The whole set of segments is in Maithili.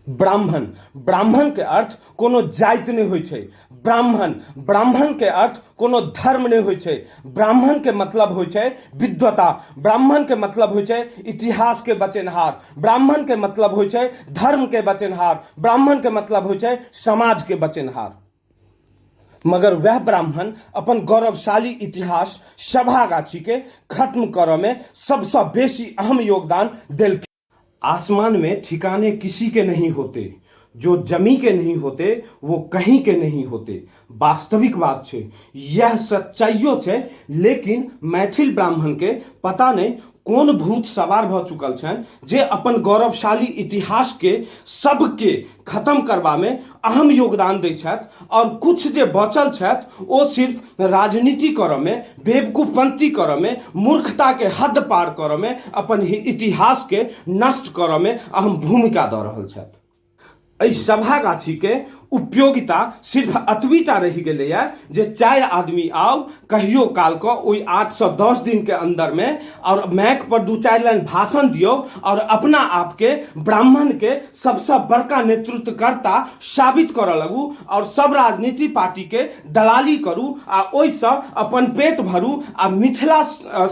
ब्राह्मण, ब्राह्मणके अर्थ कोनो जाति नहि होइ छै। ब्राह्मण, ब्राह्मणके अर्थ कोनो धर्म नहि होइ छै। ब्राह्मणके मतलब होइ छै विद्वता, ब्राह्मणके मतलब होइ छै इतिहासके बचेनहार, ब्राह्मणके मतलब होइ छै धर्मके बचेनहार, ब्राह्मणके मतलब होइ छै समाजके बचेनहार। मगर वएह ब्राह्मण अपन गौरवशाली इतिहास सभागाछीके खत्म करऽमे सबसँ बेसी अहम योगदान देलखिन। आसमान में ठिकाने किसी के नहीं होते, जो जमी के नहीं होते वो कहीं के नहीं होते। वास्तविक बात छै, यह सच्चाइयो छै। लेकिन मैथिल ब्राह्मण के पता नहीं कोन भूत सवार भऽ चुकल छनि जे अपन गौरवशाली इतिहास के सबके खत्म करबामे अहम योगदान दै छथि, आओर कुछ जे बचल छथि ओ सिर्फ राजनीति करऽमे, बेवकूफपंती करऽमे, मूर्खताके हद पार करऽमे, अपन इतिहासके नष्ट करऽमे अहम भूमिका दऽ रहल छथि। एहि सभागाछीके उपयोगिता सिर्फ एतबीटा रहि गेलैए जे 4 आदमी आउ कहियो कालके ओहि 8 से 10 दिनके अन्दरमे आओर माइक पर 2-4 लाइन भाषण दियौ आओर अपना आपके ब्राह्मणके सबसँ बड़का नेतृत्वकर्ता साबित करऽ लगू आओर सब राजनीति पार्टीके दलाली करू आ ओहिसँ अपन पेट भरू आ मिथिला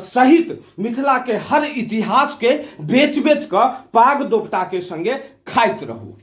सहित मिथिलाके हर इतिहासके बेच बेच कऽ पाग दोपटाके संगे खाइत रहू।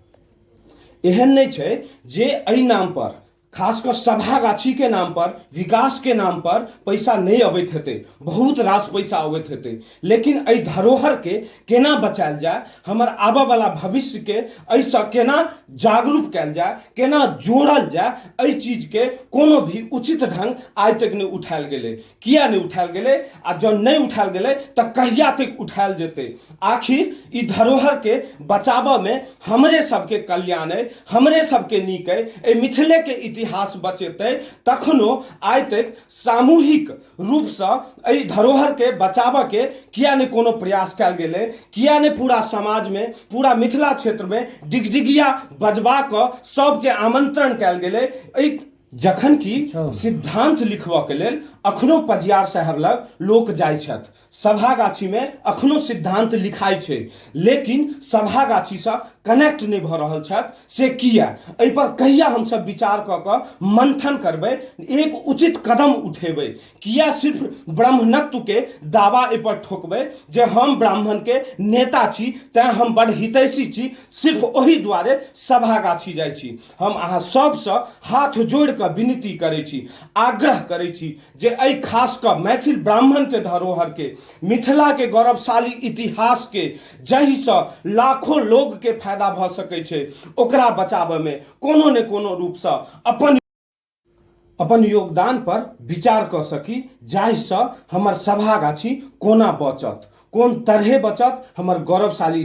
एहन नहि छै जे एहि नाम पर, खास कऽ सभागाछीके नाम पर, विकासके नाम पर पैसा नहि अबैत हेतै। बहुत रास पैसा अबैत हेतै, लेकिन एहि धरोहरके केना बचायल जाय, हमर आबयवला भविष्यके एहिसँ केना जागरूक कयल जाय, केना जोड़ल जाय, एहि चीजके कोनो भी उचित ढंग आइ तक नहि उठायल गेलै। किया नहि उठायल गेलै? आ जँ नहि उठायल गेलै तऽ कहिया तक उठायल जेतै? आखिर ई धरोहरके बचाबऽमे हमरे सबके कल्याण अइ, हमरे सबके नीक अइ, एहि मिथिलेके इतिहास बचेतै। तखनो आइ तक सामूहिक रूपसँ एहि धरोहरके बचाबऽके किया नहि कोनो प्रयास कयल गेलै? किया नहि पूरा समाजमे, पूरा मिथिला क्षेत्रमे डिगडिगिया बजबा कऽ सबके आमंत्रण कयल गेलै? एहि जखन कि सिद्धांत लिखबऽ के लेल अखनो पजियार साहेब लग लोक जाइ छथि, सभागाछीमे अखनो सिद्धांत लिखाइ छै, लेकिन सभागाछीसँ कनेक्ट नहि भऽ रहल छथि, से किया? एहिपर कहिया हमसब विचार कऽ कऽ मंथन करबै, एक उचित कदम उठेबै? किया सिर्फ ब्राह्मणत्वके दावा एहिपर ठोकबै जे हम ब्राह्मणके नेता छी, तैँ हम बड़ हितैषी छी, सिर्फ ओहि दुआरे सभागाछी जाइ छी? हम अहाँ सबसँ हाथ जोड़ि कऽ विनती करै छी, आग्रह करै छी जे एहि खास कऽ मैथिल ब्राह्मणके धरोहरके, मिथिलाके गौरवशाली इतिहासके, जाहिसँ लाखों लोगके फायदा भऽ सकै छै, ओकरा बचाबऽमे कोनो ने कोनो रूपसँ अपन अपन योगदान पर विचार कऽ सकी, जाहिसँ हमर सभागाछी कोना बचत, कोन तरहे बचत हमर गौरवशाली।